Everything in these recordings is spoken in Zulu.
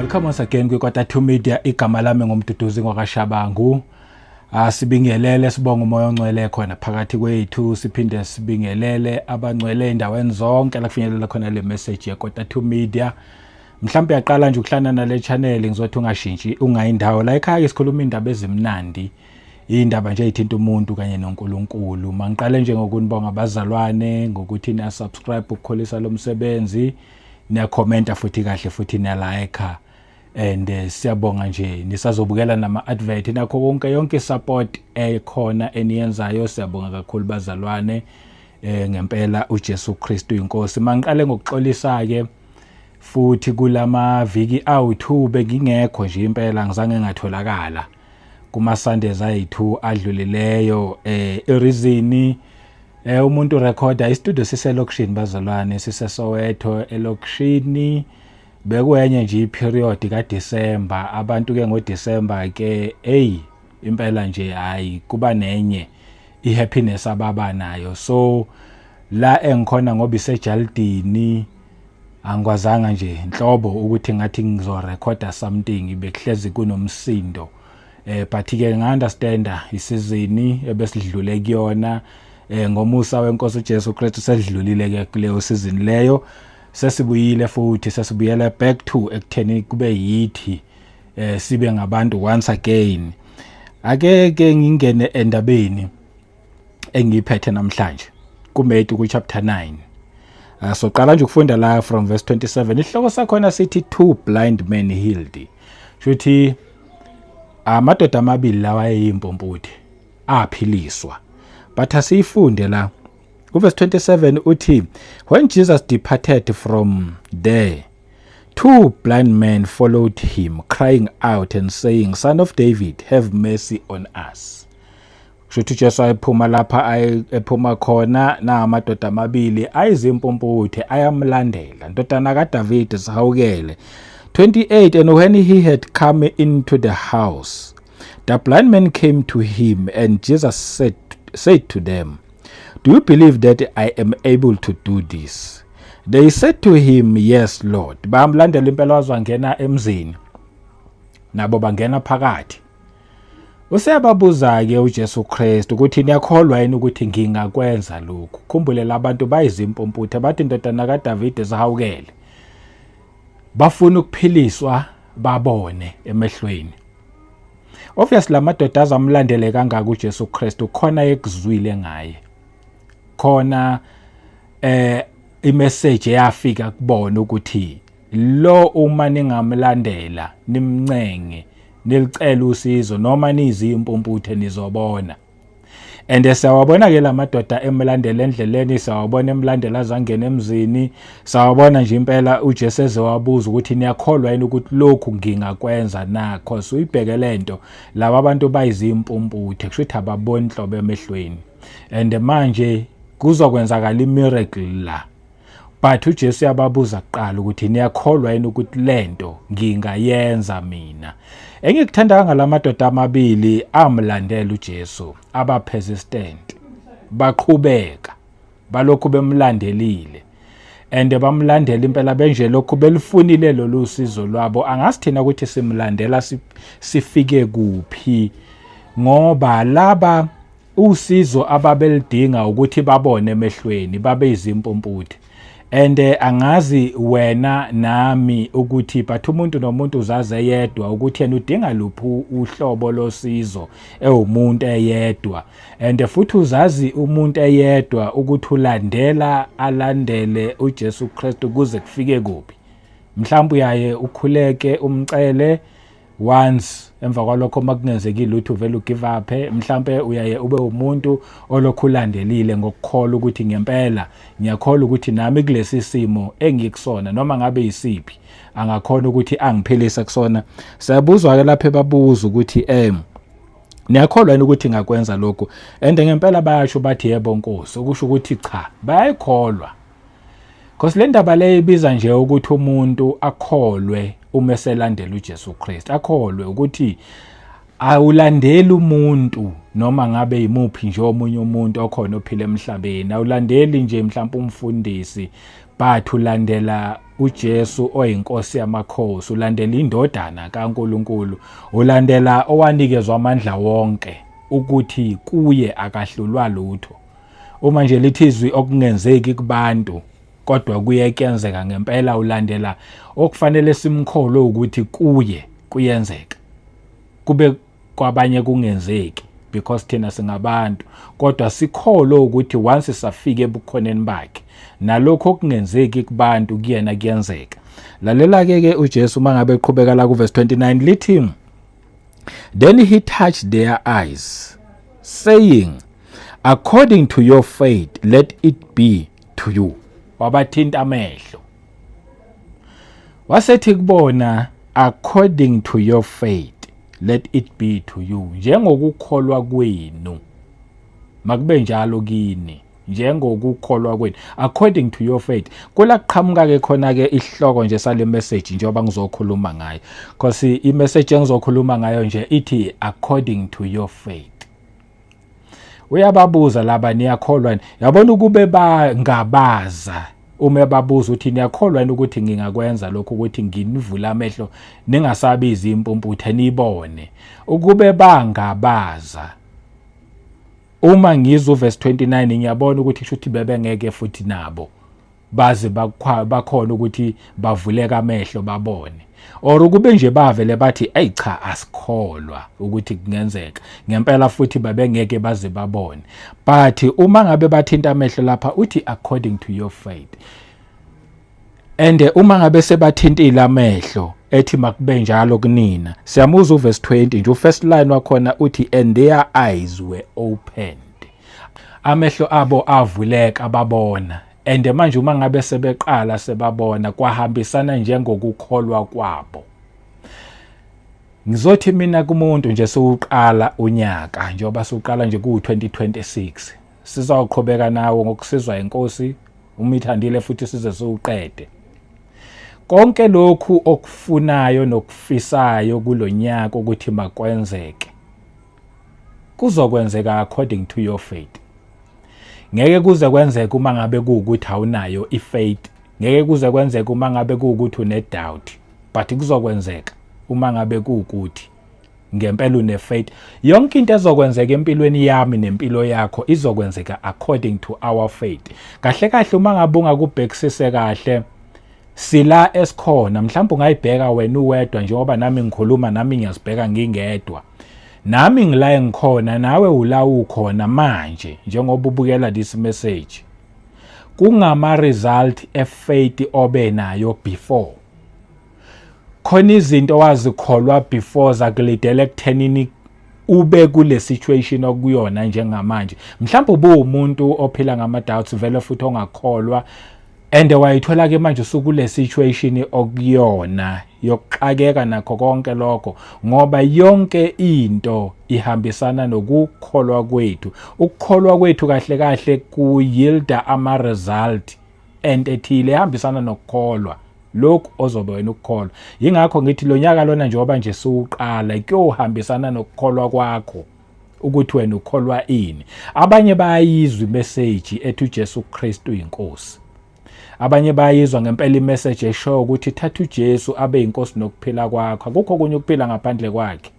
Welcome once again kwiKota 2 Media. Igama lami nguMduduzi ngwakaShabangu. Asibingelele, sibonga uMoya oNgcwele khona phakathi kwethu, siphinde sibingelele abangcwele endaweni zonke la kufinyelela khona le message yeKota 2 Media. Mhlawumbe uyaqala nje ukuhlangana nale channel, ngizothi ungashintshi, ungayindawo. La ekhaya sikhuluma indaba ezimnandi, indaba nje eyithinta umuntu kanye noNkulunkulu. Mangiqale nje ngokunibonga abazalwane ngokuthi niya subscribe ukukhulisa lo msebenzi, niyakhomenta futhi kahle, futhi niya-like and siyabonga nje. Nisazobukela nama advert nakho konke, yonke support ekhona eniyenzayo, siyabonga kakhulu bazalwane. Ngempela uJesu Kristu inkosi. Mangiqale ngokuxolisa ke futhi, kulama viki awu2 bengingekho nje impela, ngizange ngatholakala kuma Sundays ayi2 adlulileyo. I-reason, umuntu recorder istudio siselokishini bazalwane, siseSoweto elokishini. Bekuyenye nje iperiod kaDecember, abantu ke ngoDecember ke, hey, impela nje hayi, kuba nenye ihappiness ababa nayo. So la engikhona, ngoba isejaldini, angikwazanga nje nhlobo ukuthi ngathi ngizorecorda something, bekuhlezi kunomsindo. But ke nga-understanda isizini ebesidlule kuyona. Ngomusa wenkosi uJesu Kristu sesidlulile ke kuleyo season leyo, sesibuyile futhi, sesibuyele back to ekutheni kube yithi sibe ngabantu once again. Ake ke ngingene endabeni engiyiphethe namhlanje kuMatthew ku chapter 9. So qala nje ukufunda la from verse 27. Isihloko sakhona sithi "Two blind men healed". Shuthi amadoda amabili lawa ayeyimpumputhe aphiliswa. But asiyifunde la. Kuverse 27 uthi, "When Jesus departed from there, two blind men followed him, crying out and saying, 'Son of David, have mercy on us.'" Kusho uJesu ayephuma lapha ephuma khona, na amadoda amabili ayizimpumputhe ayamlandela, "Ndodana kaDavid, sihawukele." 28 "And when he had come into the house, the blind men came to him, and Jesus said to them, 'Do you believe that I am able to do this?' They said to him, 'Yes, Lord.'" Bamlandela impela wazwangena emzini, nabo bangena phakathi. Useyababuza ke uJesu Kristu ukuthi, "Niyakholwa yini ukuthi ngingakwenza lokhu?" Khumbule labantu bayizimpumputhe, bathi, "Ndodana kaDavid, sihawukele." Bafuna ukuphiliswa babone emehlweni. Obviously lamadoda azamlandele kangaka uJesu Kristu, khona ekuzwile ngaye. Khona imessage eyafika kubona ukuthi lo uma ningamlandela, nimncenge, nilicela usizo, noma nizimpumputhe, nizobona. And siyawabona ke lamadoda emlandela endleleni, siyawabona emlandela azangena emzini, sawabona nje impela uJesu ezewabuza ukuthi, "Niyakholwa yini ukuthi lokhu ngingakwenza na?" Cause uyibheke lento, laba abantu bayizimpumputhe, kusho ukuthi ababoni inhlobo emehlweni, and manje kuzokwenzakala imiracle la. But uJesu uyababuza kuqala ukuthi, "Niyakholwa yini ukuthi lento ngingayenza mina?" Engikuthanda ngalamadoda amabili amlandela uJesu, aba persistent, baqhubeka balokhu bemlandelile and bamlandela impela benje lokhu belifunile lolu sizo lwabo. Angasithina ukuthi simlandela sifike kuphi, ngoba laba usizo ababelidinga ukuthi babone emehlweni, babe izimpumputhe. And angazi wena nami ukuthi, but umuntu nomuntu uzaze yedwa ukuthi yena udinga luphi uhlobo losizo ewumuntu eyedwa, and futhi uzazi umuntu eyedwa ukuthi ulandela, alandele uJesu Kristu kuze kufike kuphi. Mhlawumbe uyaye ukhuleke, umcele once, emva kwalokho makungenzekile lutho uvele ugive up. Mhlambe uyaye ube umuntu olokhu ulandelile ngokukholwa ukuthi ngempela ngiyakholwa ukuthi nami kulesi simo engikusona, noma ngabe yisiphi, angakhona ukuthi angiphilise kusona. Siyabuzwa ke lapha ebabuza ukuthi, "Niyakholwa yini ukuthi ngakwenza lokhu?" And ngempela bayasho bathi, "Yebo Nkosi." Okusho ukuthi cha, bayayikholwa. Because le ndaba le ibiza nje ukuthi umuntu akholwe uma eselandela uJesu Kristu, akholwe ukuthi awulandeli umuntu noma ngabe imuphi nje omunye umuntu okhona ophila emhlabeni, awulandeli nje mhlawumbe umfundisi, but ulandela uJesu oyinkosi yamakhosi, ulandela indodana kaNkuluNkulu, ulandela owanikezwa amandla wonke ukuthi kuye akahlulwa lutho. Uma nje lithi izwi okungenzeki kubantu kodwa kuye kuyenzeka ngempela, ulandela okufanele simkholwe ukuthi kuye kuyenzeka. Kube kwabanye kungenzeki because thina singabantu, kodwa sikholwe ukuthi once safika ebukhoneni bakhe nalokho okungenzeki kubantu kuyena kuyenzeka. Lalela ke ke uJesu mangabe eqhubeka la ku verse 29 lithi, "Then he touched their eyes, saying, 'According to your faith let it be to you.'" Wabathinta amehlo wasethi kubona, "According to your faith let it be to you," njengokukholwa kwenu makube njalo kini, njengokukholwa kwenu, according to your faith. Kula kuqhamuka ke khona ke isihloko nje sale message njengoba ngizokhuluma ngayo, because i message engizokhuluma ngayo nje ithi "According to your faith". Uyababuza laba, "Niyakholwa?" Yabona, ukube bangabaza uma ebabuza ukuthi, "Niyakholwa yini ukuthi ngingakwenza lokho, ukuthi nginivule amehlo ningasabizi impumputhe nibone?" Ukube bangabaza, uma ngizwa uverse 29 ngiyabona ukuthi kusho ukuthi bebengeke futhi nabo baze bakhona ukuthi bavuleka amehlo babone, or ukube nje bavele bathi, "Ey cha, asikholwa ukuthi kungenzeka ngempela," futhi babengeke baze babone. But uma ngabe bathinta amehlo lapha, uthi, "According to your faith," and uma ngabe sebathintile amehlo ethi makube njalo kunina. Siyamuzwa uverse 20 nje, ufirst line wakhona uthi, "And their eyes were opened." Amehlo abo avuleka, babona. And manje uma ngabe sebeqala sebabona, kwahambisana njengokukholwa kwabo. Ngizothi mina kumuntu nje sewuqala unyaka, njengoba siwuqala nje ku-2026, sizawuqhubeka nawo ngokusizwa inkosi uma ithandile futhi size siwuqede. Konke lokhu okufunayo nokufisayo kulonyaka ukuthi makwenzeke, kuzokwenzeka according to your faith. Ngeke kuze kwenzeke uma ngabe kuwukuthi awunayo ifaith, ngeke kuze kwenzeke uma ngabe kuwukuthi une-doubt, but kuzokwenzeka uma ngabe kuwukuthi ngempela une-faith. Yonke into ezokwenzeka empilweni yami nempilo yakho izokwenzeka according to our faith. Kahle kahle, uma ngabe ungakubhekisise kahle, sila esikhona, mhlawumbe ungayibheka wena uwedwa, njengoba nami ngikhuluma, nami ngiyazibheka ngingedwa, nami ngila engikhona, nawe ula ukhona manje njengoba ubukela this message, kungama result efaith obe nayo before. Khona izinto wazikholwa before zakulidela ekuthenini ube kule situation okuyona njengamanje. Mhlawumbe ubuwumuntu ophila ngama doubts vele futhi ongakholwa, and wayithola ke manje usukule situation okuyona yokuxakeka nakho konke lokho, ngoba yonke into ihambisana nokukholwa kwethu. Ukukholwa kwethu kahle kahle kuyielda ama result ento ethile ehambisana nokukholwa lokhu ozobe wena ukukholwa. Yingakho ngithi lo nyaka lona, njengoba nje siwuqala, kuyohambisana nokukholwa kwakho ukuthi wena ukholwa ini. Abanye bayayizwa imessage ethi uJesu Kristu uyinkosi, abanye bayizwa ngempela imessage eshoyo ukuthi thatha uJesu abe inkosi nokuphila kwakho, akukho okunye ukuphila ngaphandle kwakhe,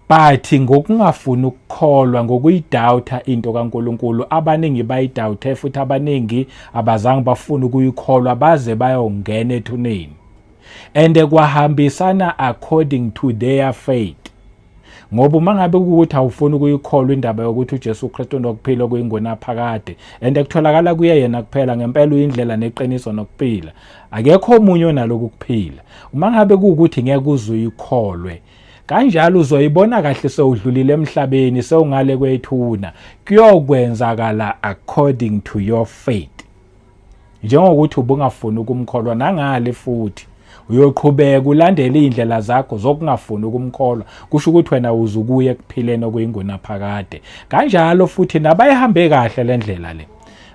but ngokungafuni ukukholwa, ngokuyidoubta into kaNkuluNkulu, abaningi bayidoubte futhi abaningi abazange bafune ukuyikholwa baze bayongena ethuneni, and kwahambisana according to their faith. Ngoba uma ngabe kuwukuthi awufuni ukuyikholwa indaba yokuthi uJesu Kristu unokuphila okuyingunaphakade and ekutholakala kuye yena kuphela, ngempela uyindlela neqiniso nokuphila, akekho omunye onaloku kuphila, uma ngabe kuwukuthi ngeke uze uyikholwe kanjalo, uzoyibona kahle sewudlulile emhlabeni, sewungale kwethuna. Kuyokwenzakala according to your faith, njengokuthi ubungafuni ukumkholwa nangale, futhi uyoqhubeka ulandele iy'ndlela zakho zokungafuni ukumkholwa, kusho ukuthi wena uzukuya ekuphileni okuyingunaphakade. Kanjalo futhi nabayihambe kahle le ndlela le,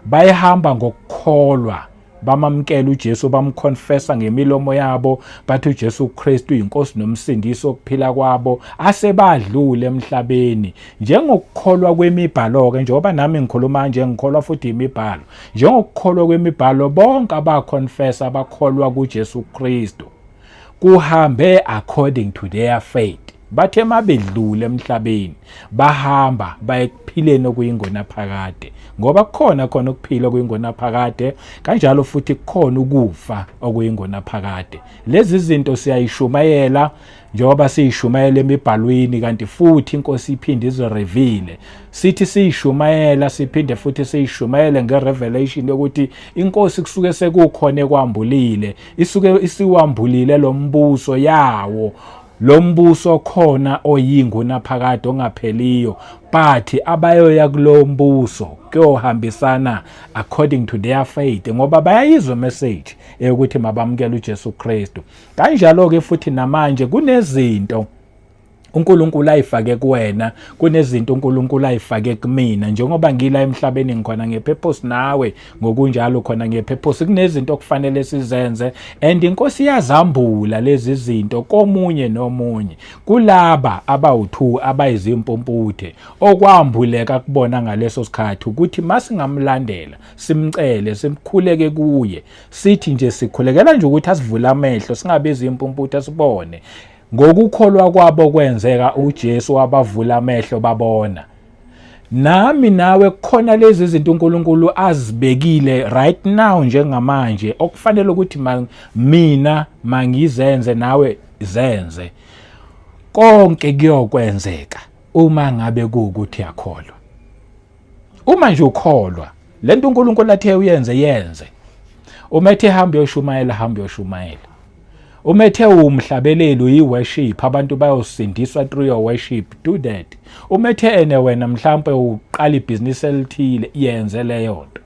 bayihamba ngokukholwa. Bamamkela uJesu, bamconfessa ngemilomo yabo, bathi uJesu Kristu uyinkosi nomsindisi wokuphila kwabo, asebadlule emhlabeni. Njengokukholwa kwemibhalo-ke, njengoba nami ngikhuluma nje ngikholwa futhi imibhalo, njengokukholwa kwemibhalo, bonke abaconfessa abakholwa kuJesu Kristu kuhambe according to their faith. Bathe mabedlule emhlabeni bahamba baye ekuphileni okuyingonaphakade, ngoba kukhona khona ukuphila okuyingonaphakade, kanjalo futhi kukhona ukufa okuyingonaphakade. Lezi zinto siyayishumayela njengoba siyishumayela emibhalweni, kanti futhi inkosi iphinde izirevile. Sithi siyishumayela siphinde futhi siyishumayele ngerevelation yokuthi inkosi kusuke sekukhona ekwambulile, isuke isiwambulile lo mbuso yawo, lo mbuso khona oyingunaphakade ongapheliyo, but abayoya kulo mbuso kuyohambisana according to their faith, ngoba bayayizwa message eyokuthi mabamukele uJesu Kristu. Kanjalo-ke futhi namanje kunezinto uNkulunkulu ayifake kuwena, kunezinto uNkulunkulu ayifake kumina. Njengoba ngila emhlabeni ngikhona ngepurpose, nawe ngokunjalo khona ngepurpose. Kunezinto okufanele sizenze and inkosi iyazambula lezi zinto komunye nomunye. Kulaba abawu2 abayizimpumputhe, okwambuleka kubona ngaleso sikhathi ukuthi masingamlandela, simcele, simkhuleke kuye, sithi nje sikhulekela nje ukuthi asivule amehlo singabe izimpumputhe sibone. Ngokukholwa kwabo kwenzeka, uJesu wabavula amehlo babona. Nami nawe kukhona lezi zinto uNkulunkulu azibekile right now njengamanje okufanele ukuthi mina mangizenze, nawe zenze. Konke kuyokwenzeka uma ngabe kuwukuthi yakholwa. Uma nje ukholwa lento uNkulunkulu athe uyenze, yenze. Uma ethe hamba uyoshumayela, hamba uyoshumayela. Uma ethe umhlabeleli, uyi-worship, abantu bayosindiswa through your worship, do that. Uma ethe ene wena mhlampe uqala ibhizinisi elithile, yenze leyo nto,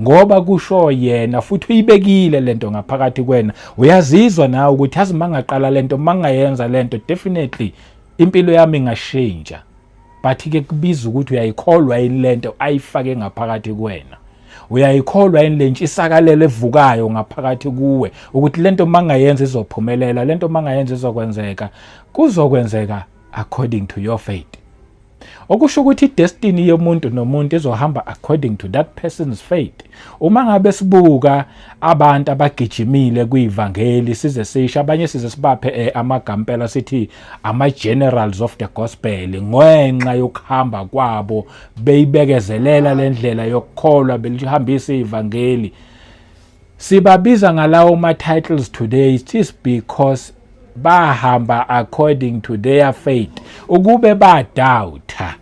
ngoba kusho yena futhi uyibekile lento ngaphakathi kwena. Uyazizwa nawe ukuthi yazi mangaqala lento, mangayenza lento, definitely impilo yami ingashintsha. But ke kubiza ukuthi uyayikholwa yini lento ayifake ngaphakathi kuwena, uyayikholwa yini lentshisakalelo evukayo ngaphakathi kuwe ukuthi lento mangayenza izophumelela, lento mangayenza izokwenzeka. Kuzokwenzeka according to your faith, okusho ukuthi idestiny yomuntu nomuntu izohamba according to that person's faith. Uma ngabe sibuka abantu abagijimile kuyivangeli, size sisho abanye, size sibaphe amagampela, sithi ama generals of the gospel, ngenxa yokuhamba kwabo beyibekezelela lendlela yokukholwa, belihambisa ivangeli, sibabiza ngalawo ma titles today. It is because bahamba according to their faith. Ukube badoubta,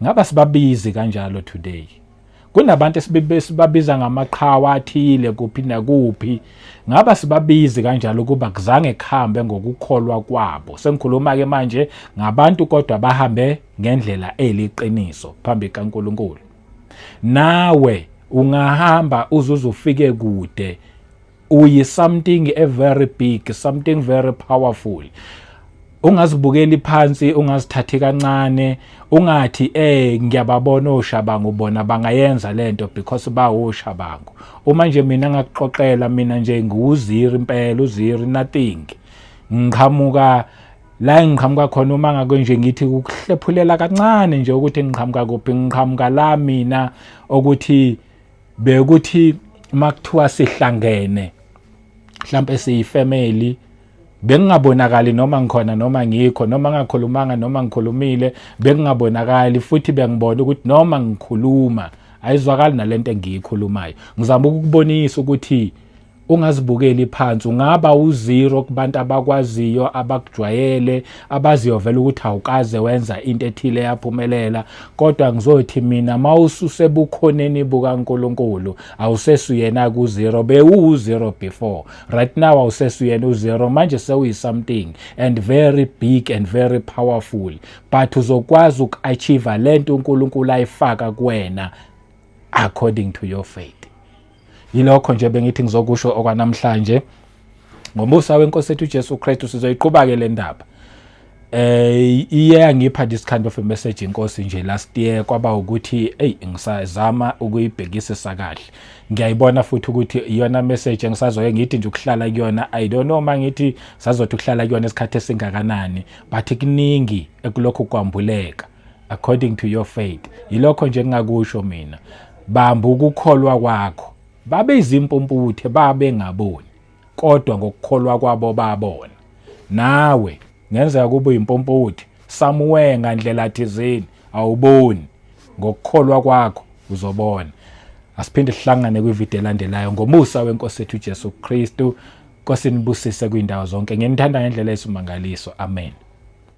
ngaba sibabizi kanjalo today? Kunabantu esibabiza ngamaqhawe athile kuphi nakuphi, ngaba sibabizi kanjalo kuba kuzange kuhambe ngokukholwa kwabo? Sengikhuluma ke manje ngabantu kodwa bahambe ngendlela eliqiniso phambi kaNkuluNkulu. Nawe ungahamba uzuze ufike kude, uyi something a very big, something very powerful. Ungazibukeli phansi, ungazithathi kancane, ungathi ngiyababona oshabangu, bona bangayenza lento because bawoshabangu. Uma nje mina ngakuxoxela, mina nje ngiwuzero impela, uzero, nothing. Ngiqhamuka la engiqhamuka khona, uma ngake nje ngithi ukuhlephulela kancane nje ukuthi ngiqhamuka kuphi, ngiqhamuka la mina ukuthi bekuthi makuthiwa sihlangene mhlambe siyifamily, bengingabonakali noma ngikhona noma ngikho, noma ngakhulumanga noma ngikhulumile, bekungabonakali. Futhi bengibona ukuthi noma ngikhuluma ayizwakali nalento engiyikhulumayo. Ngizama ukukubonisa ukuthi ungazibukeli phansi. Ungaba uzero kubantu abakwaziyo, abakujwayele, abaziyo vele ukuthi awukaze wenza into ethile yaphumelela, kodwa ngizothi mina mawususebukhoneni bukaNkuluNkulu awusesuyena ku-zero. Bewuwu-zero before, right now awusesuyena u-zero manje, sewuyi-something and very big and very powerful. But uzokwazi uku-achieve lento uNkulunkulu ayifaka kuwena according to your faith. Yilokho nje bengithi ngizokusho okwanamhlanje. Ngomusa wenkosi ethu uJesu Kristu sizoyiqhuba ke le ndaba. Iye yangipha this kind of a message inkosi nje last year, kwaba ukuthi hey, ngisazama ukuyibhekisisa kahle. Ngiyayibona futhi ukuthi iyona message engisazoye ngithi nje ukuhlala kuyona. I don't know mangithi sazothi ukuhlala kuyona isikhathi esingakanani, but kuningi ekulokhu kwambuleka according to your faith. Yilokho nje engingakusho mina, bamba ukukholwa kwakho. Babe izimpumputhe, babengaboni, kodwa ngokukholwa kwabo babona. Nawe ngenzeka kube uyimpumputhe somewhere ngandlela thizeni, awuboni, ngokukholwa kwakho uzobona. Asiphinde sihlangane kwivideo elandelayo ngomusa wenkosi yethu Jesu Kristu. Nkosi nibusise kwindawo zonke. Nginithanda ngendlela esimangaliso. Amen.